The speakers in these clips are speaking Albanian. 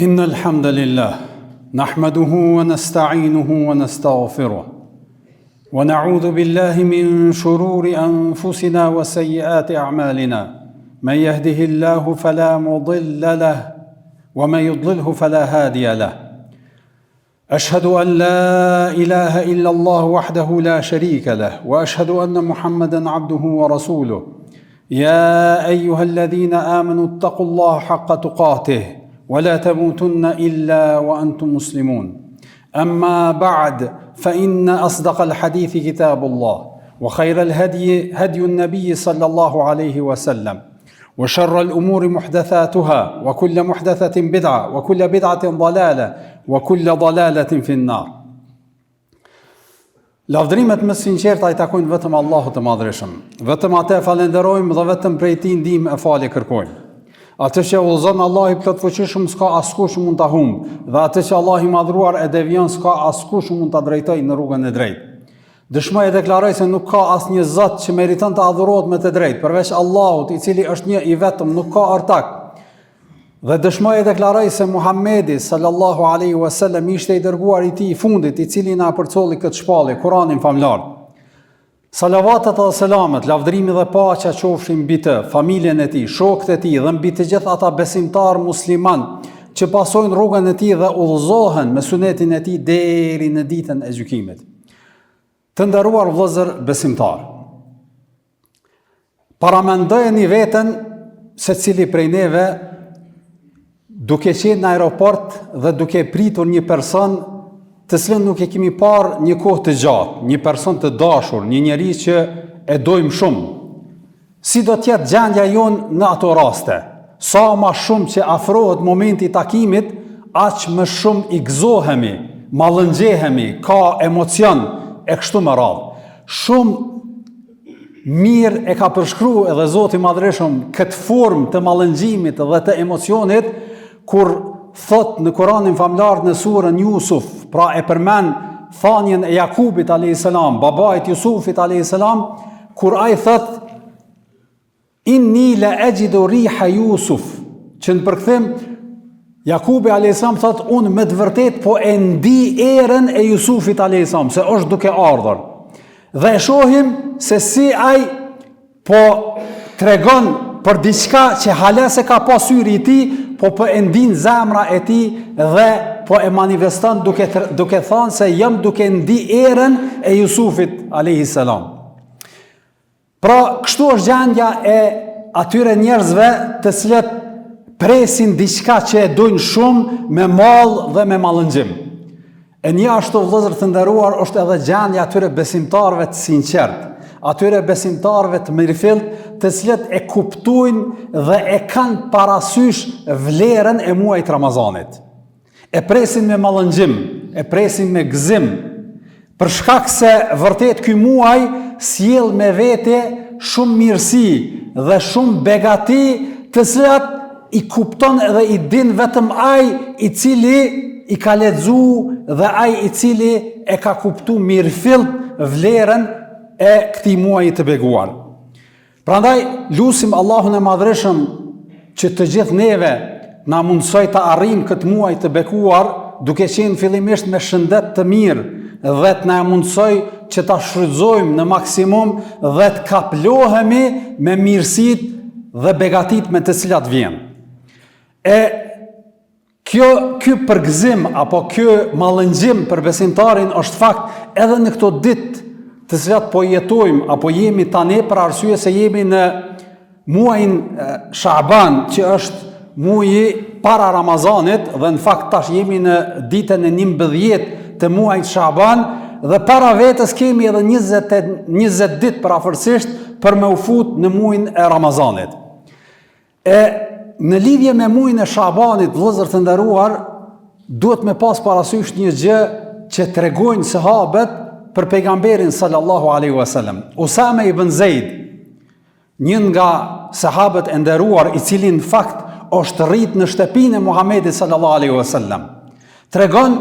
إن الحمد لله نحمده ونستعينه ونستغفره ونعوذ بالله من شرور أنفسنا وسيئات أعمالنا من يهده الله فلا مضل له ومن يضلله فلا هادي له أشهد أن لا إله إلا الله وحده لا شريك له وأشهد أن محمدا عبده ورسوله يا أيها الذين آمنوا اتقوا الله حق تقاته ولا تموتن إلا وأنتم مسلمون أما بعد فإن أصدق الحديث كتاب الله وخير الهدي هدي النبي صلى الله عليه وسلم وشر الأمور محدثاتها وكل محدثة بدعة وكل بدعة ضلالة وكل ضلالة في النار Lavdërimet më të sinqerta i takojnë vetëm Allahut të Madhërishëm. Vetëm atë e falënderojmë dhe vetëm prej tij ndihmë e falje kërkojmë. Atë që e udhëzon Allahu i plotfuqishëm s'ka askush që mund ta humb, dhe atë që Allahu i Madhëruar e devijon s'ka askush që mund ta drejtojë në rrugën e drejtë. Dëshmoj e deklaroj se nuk ka asnjë zot që meriton të adhurohet me të drejtë, përveç Allahut, i cili është një i vetëm, nuk ka ortak. Dhe dëshmoj e deklaroj se Muhammedi sallallahu alaihi wasallam ishte i dërguari i tij i fundit, i cili na përcolli këtë shpallje, Kur'anin famëlartë. Salavatet dhe selamet, lavdërimi dhe paqja qofshin mbi të, familjen e tij, shokët e tij dhe mbi të gjithë ata besimtarë muslimanë që pasojnë rrugën e tij dhe udhëzohen me sunetin e tij deri në ditën e gjykimit. Të nderuar vëllezër besimtarë. Paramendojeni veten secili prej neve duke qenë në aeroport dhe duke pritur një person të cilin nuk e kemi parë një kohë të gjatë, një person të dashur, një njeri që e dojmë shumë. Si do të jetë gjendja jonë në ato raste? Sa ma shumë që afrohet momenti i takimit, aq më shumë i gëzohemi, mallëngjehemi, ka emocion e kështu me radhë. Shumë mirë e ka përshkru edhe Zoti i Madhërishëm këtë formë të mallëngjimit dhe të emocionit kur thotë në Kuranin famëlartë në surën Jusuf, pra e përmend thanien e Jakubit a.s., babait Jusufit a.s., kur ai thotë inni la exhidu riha Jusuf, që në përkthim Jakubi a.s. thotë unë me të vërtetë po e ndi erën e Jusufit a.s. se është duke ardhur. Dhe e shohim se si ai po tregon për diçka që hala s'e ka pa syri i tij, po po e ndin zemra e tij dhe po e manifeston duke duke thënë se jam duke ndi erën e Jusufit alayhi salam. Pra, kështu është gjendja e atyre njerëzve të cilët presin diçka që e dojnë shumë me mall dhe me mallëngjim. E njashtu vëllezër të nderuar është edhe gjendja e atyre besimtarëve të sinqertë, atyre besimtarëve të mirëfilltë, të cilët e kuptojnë dhe e kanë parasysh vlerën e muajit Ramazanit. E presin me mallëngjim, e presin me gëzim, për shkak se vërtet ky muaj sjell me vete shumë mirësi dhe shumë begati, të cilat i kupton edhe i din vetëm ai i cili i ka lexu dhe ai i cili e ka kuptu mirëfillt vlerën e këtij muaji të beguar. Prandaj lusim Allahun e Madhërishëm që të gjithë neve na mundësojë ta arrijmë këtë muaj të bekuar duke qenë fillimisht me shëndet të mirë dhe të na e mundësojë që ta shfrytëzojmë në maksimum dhe të kaplohemi me mirësitë dhe begatitë me të cilat vjen. E Kjo, ky përgëzim apo ky mallëngjim për besimtarin është fakt edhe në këto ditë të cilat po jetojmë apo jemi tani për arsye se jemi në muajin Shaban që është muaji para Ramazanit dhe në fakt tash jemi në ditën e 11 të muajit Shaban dhe para vetes kemi edhe 20 20 ditë përafërsisht për me u fut në muajin e Ramazanit. E në lidhje me muajin e Shabanit, vëllezër të nderuar, duhet me pas parasysh një gjë që tregojnë sahabët për pejgamberin sallallahu alaihi wasallam. Usame ibn Zeid, një nga sahabët e nderuar, i cili në fakt është rrit në shtëpinë e Muhamedit sallallahu alaihi wasallam. Tregon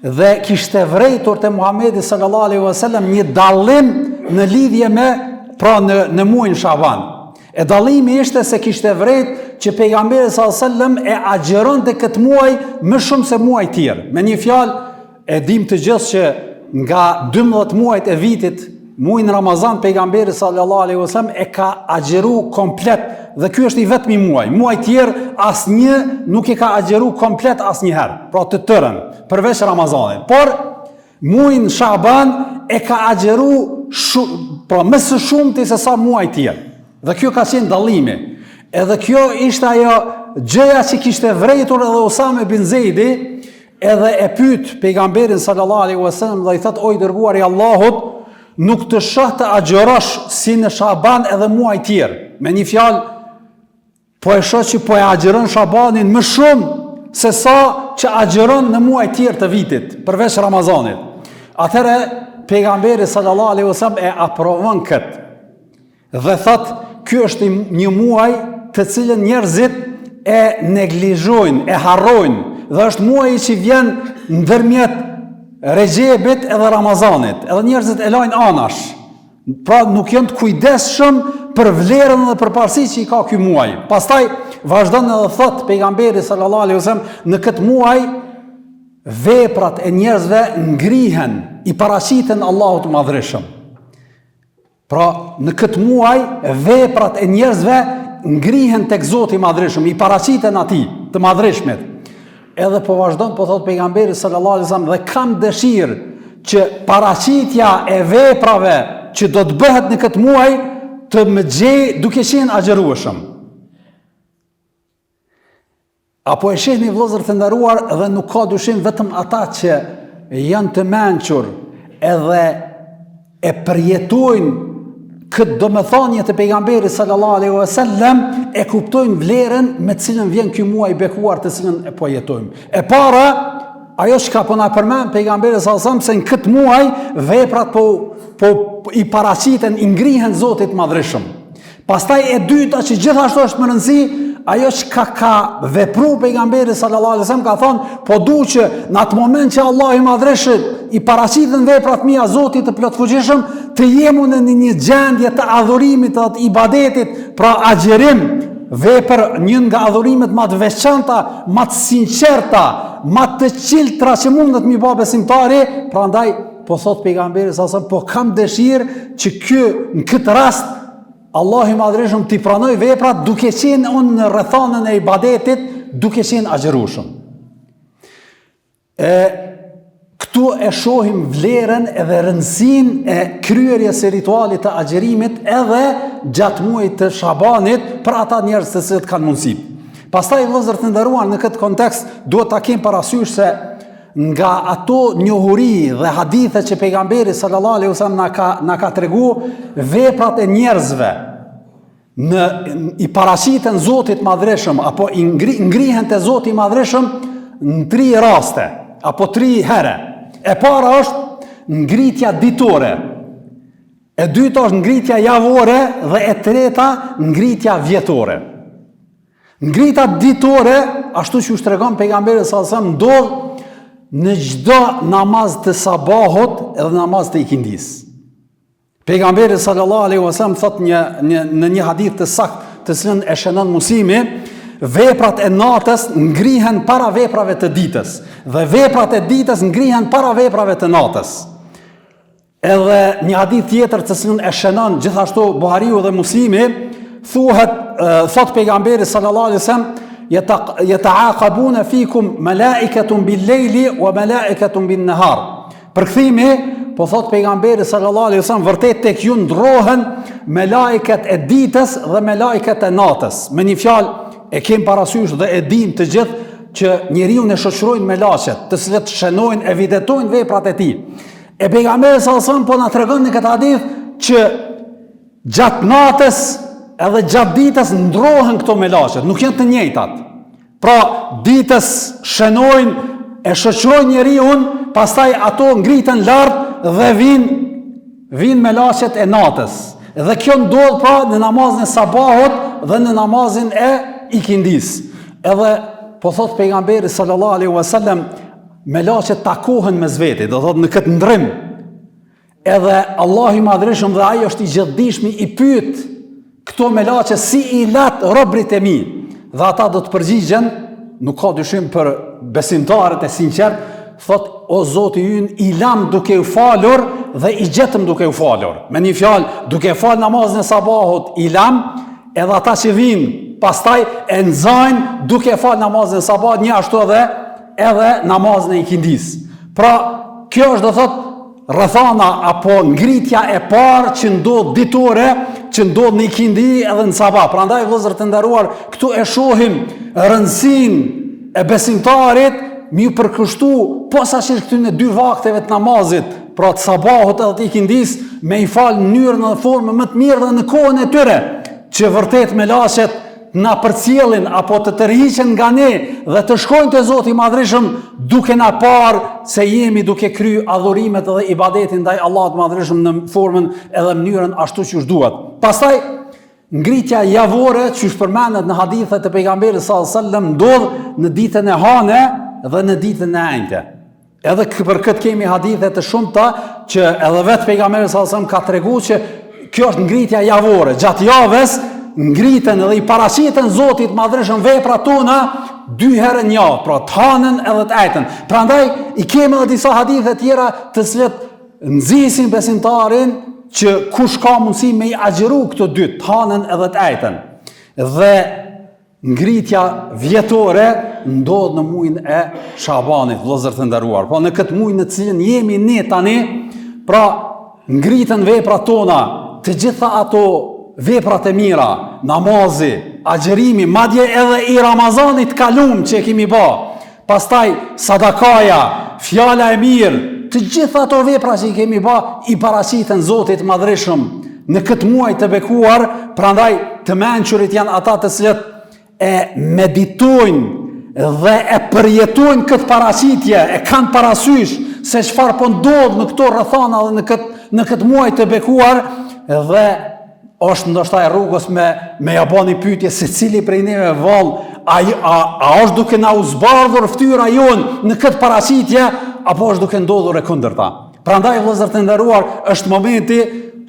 dhe kishte vrejtur te Muhamedi sallallahu alaihi wasallam një dallim në lidhje me pra në në muajin Shaban. E dallimi ishte se kishte vrejt që pejgamberi sallallahu alajhi wasallam e agjëronte këtë muaj më shumë se muajt tjerë. Me një fjalë e dimë të gjithë që nga 12 muajt e vitit, muajin Ramazan pejgamberi sallallahu alaihi wasallam e ka agjëru komplet dhe ky është i vetmi muaj. Muajt tjerë asnjë nuk e ka agjëru komplet asnjëherë, pra të tërën, përveç Ramazanit. Por Muajin Shaban e ka agjëru shu, pra më së shumti se sa muajt tjerë. Dhe kjo ka qenë dallimi. Edhe kjo ishte ajo gjëja që kishte vrejtur edhe Usame bin Zejdi, edhe e pyet pejgamberin sallallahu alaihi wasallam dhe i thotë o i dërguari i Allahut, nuk të shoh të agjërosh si në Shaban edhe muaj tjerë. Me një fjalë Po e shoh që po e agjëron Shabanin më shumë se sa që agjëron në muaj tjerë të vitit, përveç Ramazanit. Atëherë pejgamberi sallallahu alaihi wasallam e aprovon këtë. Dhe thotë, ky është një muaj të cilën njerëzit e neglizhojnë, e harrojnë, dhe është muaji që vjen ndërmjet Rexhebit edhe Ramazanit, edhe njerëzit e lajnë anash. Pra nuk janë të kujdesshëm për vlerën dhe përparësitë që i ka ky muaj. Pastaj vazhdon edhe thotë pejgamberi sallallahu alaihi wasallam në këtë muaj veprat e njerëzve ngrihen, i paraqiten Allahut të Madhërishëm. Pra në këtë muaj veprat e njerëzve ngrihen tek Zoti i Madhërishëm, i paraqiten atij të Madhërishmit. Edhe po vazhdon po thotë pejgamberi sallallahu alaihi wasallam dhe kam dëshirë që paraqitja e veprave që do të bëhet në këtë muaj të më gjejë duke qenë agjërueshëm. A po e shihni vëllezër të nderuar dhe nuk ka dyshim vetëm ata që janë të mençur edhe e përjetojnë këtë domethënie të pejgamberit sallallahu alaihi wasallam e kuptojnë vlerën me të cilën vjen ky muaj i bekuar të cilën e po jetojmë. E para, ajo çka po na përmend pejgamberi sallallahu alaihi wasallam se në këtë muaj veprat po po i paraqiten i ngrihen Zotit të Madhërishëm. Pastaj e dyta që gjithashtu është me rëndësi, ajo çka ka vepru pejgamberi sallallahu alaihi wasallam ka thonë, po du që në atë moment që Allahu i Madhërishëm i paraqiten veprat mia Zotit të plotfuqishëm, të jem unë në një gjendje të adhurimit të të ibadetit, pra agjërim, vepër një nga adhurimet ma të veçanta, ma të sinqerta, ma të çiltra që mundet m'i ba besimtari, prandaj Po thot pejgamberi sallallahu alaihi wasallam, po kam dëshirë që ky në këtë rast Allahu i Madhërishëm t'i pranoj veprat duke qenë unë në rrethanën e ibadetit, duke qenë agjërueshëm. E këtu e shohim vlerën edhe rëndësinë e kryerjes së ritualit të agjërimit edhe gjatë muajit të Shabanit për ata njerëz të cilët kanë mundësi. Pastaj vëllezër të nderuar në këtë kontekst duhet ta kemi parasysh se Nga ato njohuri dhe hadithe që pejgamberi sallallahu alaihi wasallam na ka na ka tregu veprat e njerëzve në i paraqiten Zotit Madhërishëm apo i ngri, ngrihen te Zoti i Madhërishëm në tri raste apo tri herë. E para është ngritja ditore. E dyta është ngritja javore dhe e treta ngritja vjetore. Ngritja ditore, ashtu qysh tregon pejgamberi sallallahu alajhi wasallam, ndodh në çdo namaz të sabahut edhe namaz të ikindisë. Pejgamberi sallallahu alaihi wasallam thot një, një në një hadith të saktë, të cilën e shënon Muslimi, veprat e natës ngrihen para veprave të ditës dhe veprat e ditës ngrihen para veprave të natës. Edhe një hadith tjetër të cilën e shënon gjithashtu Buhariu dhe Muslimi, thuhet thot pejgamberi sallallahu alaihi wasallam yata'aqabuna fikum malaikatun bil-layli wa malaikatun bin-nahar. Përkthimi, po thot pejgamberi sallallahu alaihi wasallam vërtet tek ju ndrohen melaiket e ditës dhe melaiket e natës. Me një fjalë e kem parasysh dhe e dimë të gjithë që njeriun e shoqërojnë melaqet, të cilët shënojnë, evidentojnë veprat e tij. E pejgamberi sallallahu alajhi wasallam po na tregon në këtë hadith që gjatë natës edhe gjatë ditës ndrohen këto melaqet, nuk janë të njëjtat. Pra, ditës shënojnë e shoqërojnë njeriun, pastaj ato ngriten lart dhe vijnë vijnë melaqet e natës. Dhe kjo ndodh pra në namazin e sabahut dhe në namazin e ikindisë. Edhe po thot pejgamberi sallallahu alaihi wasallam Melaqet takohen mes veti, do thotë në këtë ndrrim. Edhe Allahu i Madhërishëm dhe ai është i gjithdijshmi i pyet këto melaqe si i lat robërit e mi. Dhe ata do të përgjigjen, nuk ka dyshim për besimtarët e sinqertë, thotë o Zoti ynë i lamë duke u falur dhe i gjetëm duke u falur. Me një fjalë, duke fal namazin e sabahut, i lamë edhe ata që vijnë pastaj e nxajnë duke fal namazin e sabahut, njashtu edhe edhe namazin e ikindisë. Pra, kjo është do thotë Rrethana apo ngritja e parë që ndodh ditore, që ndodh në ikindi edhe në sabah. Prandaj vëllezër të nderuar, këtu e shohim rëndësinë e besimtarit me iu përkushtu posaçërisht këtyne dy vakteve të namazit, pra të sabahut edhe të ikindisë, me i falë në mënyrën dhe formën më të mirë dhe në kohën e tyre, që vërtet melaqet na përcjellin apo të tërhiqen nga ne dhe të shkojnë te Zoti i Madhërishëm duke na parë se jemi duke kry adhurimet dhe ibadetin ndaj Allahut të Madhërishëm në formën edhe mënyrën ashtu qysh duhet. Pastaj ngritja javore qysh përmendet në hadithet e pejgamberit sallallahu alajhi wasallam ndodh në ditën e hane dhe në ditën e enjte. Edhe për këtë kemi hadithe të shumta që edhe vetë pejgamberi sallallahu alajhi wasallam ka tregu që kjo është ngritja javore. Gjatë javës ngriten edhe i paraqiten Zotit të Madhërishëm veprat tona dy herë në javë, pra të hanën edhe të ejtën. Prandaj i kemi edhe disa hadithe tjera të cilat nxisin besimtarin që kush ka mundësi me i agjëru këto dy, të hanën edhe të ejtën. Dhe Ngritja vjetore ndodh në mujin e Shabanit, vëllezër të nderuar. Po në këtë muaj në të cilin jemi ne tani, pra ngriten veprat tona, të gjitha ato veprat e mira, namazi, agjërimi, madje edhe i Ramazanit kalum që e kemi ba. Pastaj sadakaja, fjala e mirë, të gjitha ato vepra që i kemi ba, i paraqiten Zotit të Madhërishëm në këtë muaj të bekuar, prandaj të mençurit janë ata të cilët e meditojnë dhe e përjetojnë këtë paraqitje, e kanë parasysh se çfarë po ndodh në këto rrethana dhe në këtë në këtë muaj të bekuar dhe është ndoshta e rrugës me me ja ba një pyetje secili prej neve vallë a, a, a është duke na u zbardhur fytyra jonë në këtë paraqitje apo është duke ndodhur e kundërta. Prandaj vëllezër të nderuar është momenti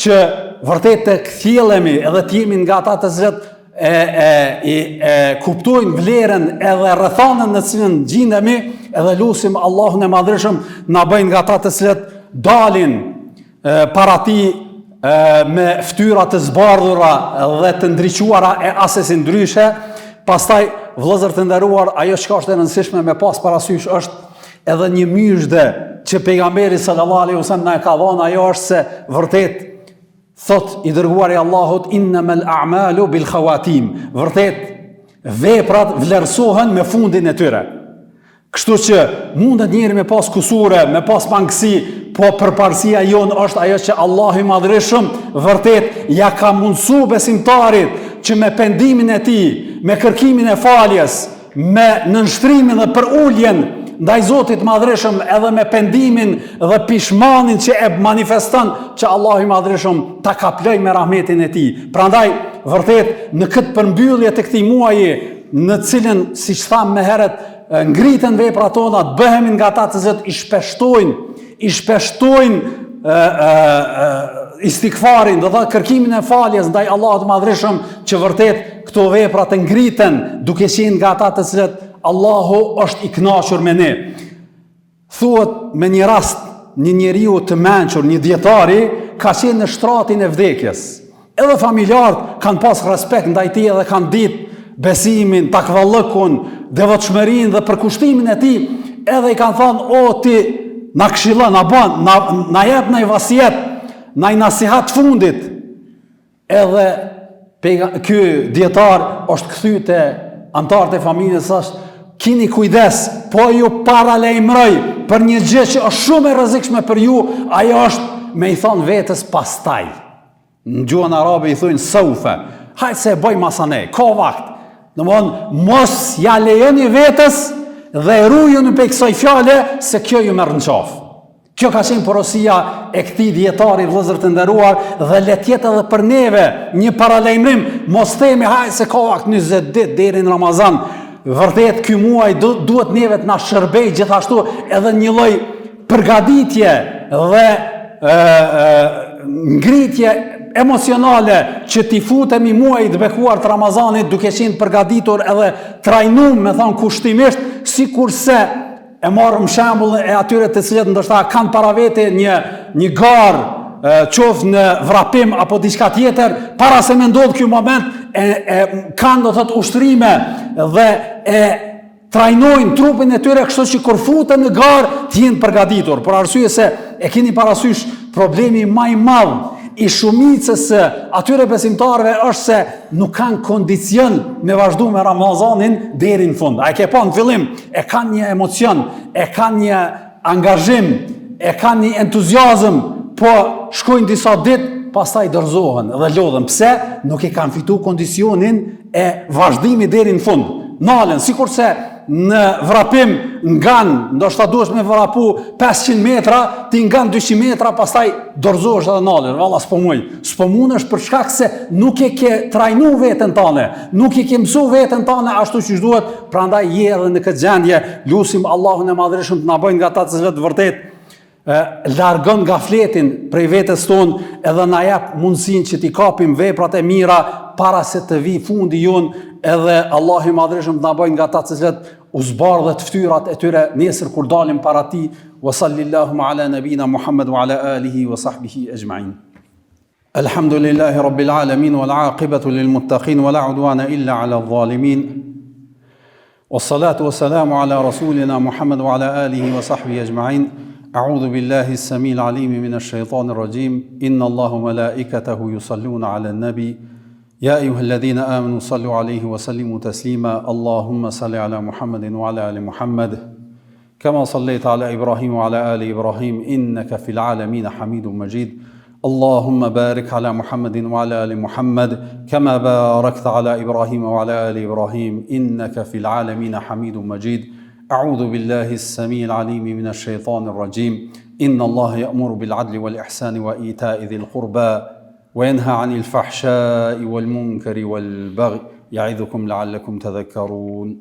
që vërtet të kthjellemi edhe të jemi nga ata të cilët e e e, e kuptojnë vlerën edhe rrethanën në të cilën gjindemi edhe lusim Allahun e Madhërishëm na bëjë nga ata të cilët dalin para tij me fytyra të zbardhura dhe të ndriçuara e asesi ndryshe. Pastaj, vëllezër të nderuar, ajo çka është e rëndësishme me pas parasysh është edhe një myzhde që pejgamberi sallallahu alaihi wasallam na e ka dhënë, ajo është se vërtet thotë i dërguari i Allahut innamal a'malu bil khawatim. Vërtet veprat vlerësohen me fundin e tyre. Kështu që mundet njeri me pas kusure, me pas mangësi, po përparësia jonë është ajo që Allahu i Madhërishëm vërtet ja ka mundësu besimtarit që me pendimin e tij, me kërkimin e faljes, me nënshtrimin dhe përuljen ndaj Zotit të Madhërishëm edhe me pendimin dhe pishmanin që e manifeston që Allahu i Madhërishëm ta kaplojë me rahmetin e tij. Prandaj, vërtet, në këtë përmbyllje të këtij muaji, në të cilën, siç thamë më herët, ngriten veprat tona, të bëhemi nga ata të cilët i shpeshtojnë, i shpeshtojnë ë ë istigfarin, do të thotë kërkimin e faljes ndaj Allahut të Madhërishëm, që vërtet këto vepra të ngriten duke qenë nga ata të cilët Allahu është i kënaqur me ne. Thuhet me një rast një njeriu të mençur, një dijetari, ka qenë në shtratin e vdekjes. Edhe familjarët kanë pas respekt ndaj tij edhe kanë ditë besimin, takvallëkun, devotshmërinë dhe përkushtimin e tij, edhe i kanë thonë, o ti, na këshillo, na bën, na, na jep naj vasijet, naj nasihat fundit, Edhe pejga, ky dijetar është kthy te anëtarët e familjes është kini kujdes, po ju paralajmëroj për një gjë që është shumë e rrezikshme për ju, ajo është me i thonë vetes pastaj. Në gjuhën arabe i thonë saufe. Hajt se e bëj masanej, ka vakt. Domthon mos ja lejoni vetes dhe rujuni prej kësaj fjale se kjo ju merr në qafë. Kjo ka qenë porosia e këtij dijetari vëllezër të nderuar dhe le të jetë edhe për neve një paralajmërim, mos themi hajt se ka vakt 20 ditë deri në Ramazan. Vërtet ky muaj du, duhet neve të na shërbejë gjithashtu edhe një lloj përgatitje dhe e, e, ngritje emocionale që t'i futemi muajit të bekuar të Ramazanit duke qenë përgatitur edhe trajnum, me thonë kushtimisht, sikurse e marrim shembullin e atyre të cilët ndoshta kanë para vete një një garë qoftë në vrapim apo diçka tjetër, para se me ndodhë ky moment, e, e kanë do thotë ushtrime dhe e trajnojnë trupin e tyre kështu që kur futen në garë të jenë përgatitur. Për arsye se e keni parasysh problemi ma i madh i shumicës së atyre besimtarëve është se nuk kanë kondicion me vazhdu me Ramazanin deri në fund. A e ke pa në fillim, e kanë një emocion, e kanë një angazhim, e kanë një entuziazëm, po shkojnë disa ditë, pastaj dorëzohen dhe lodhen. Pse? Nuk e kanë fitu kondicionin e vazhdimit deri në fund. Nalen, sikurse në vrapim ngan, ndoshta duhesh me vrapu 500 metra, ti ngan 200 metra, pastaj dorëzohesh edhe nalen, valla s'po muj. S'po mundesh për shkak se nuk e ke trajnu veten tane, nuk e ke mësu veten tane ashtu qysh duhet, prandaj je edhe në këtë gjendje, lusim Allahun e Madhërishëm të na bëjë nga ata të cilët vërtet e largon gafletin prej vetes tonë edhe na jep mundësinë që t'i kapim veprat e mira para se të vijë fundi jonë edhe Allahu i Madhërishëm të na bëjë nga ata të cilët u zbardhet fytyrat e tyre nesër kur dalim para tij wa sallallahu ala nabina Muhammad wa ala alihi wa sahbihi ajma'in. Alhamdulillahi rabbil alamin wal aqibatu lil muttaqin wala udwana illa ala adh-dhalimin. والصلاة والسلام على رسولنا محمد وعلى آله وصحبه أجمعين أعوذ بالله السميع العليم من الشيطان الرجيم إن الله وملائكته يصلون على النبي يا أيها الذين آمنوا صلوا عليه وسلموا تسليما اللهم صل على محمد وعلى آل محمد كما صليت على إبراهيم وعلى آل إبراهيم إنك في العالمين حميد مجيد اللهم بارك على محمد وعلى آل محمد كما باركت على إبراهيم وعلى آل إبراهيم إنك في العالمين حميد مجيد أعوذ بالله السميع العليم من الشيطان الرجيم إن الله يأمر بالعدل والإحسان وإيتاء ذي القربى وينهى عن الفحشاء والمنكر والبغي يعظكم لعلكم تذكرون.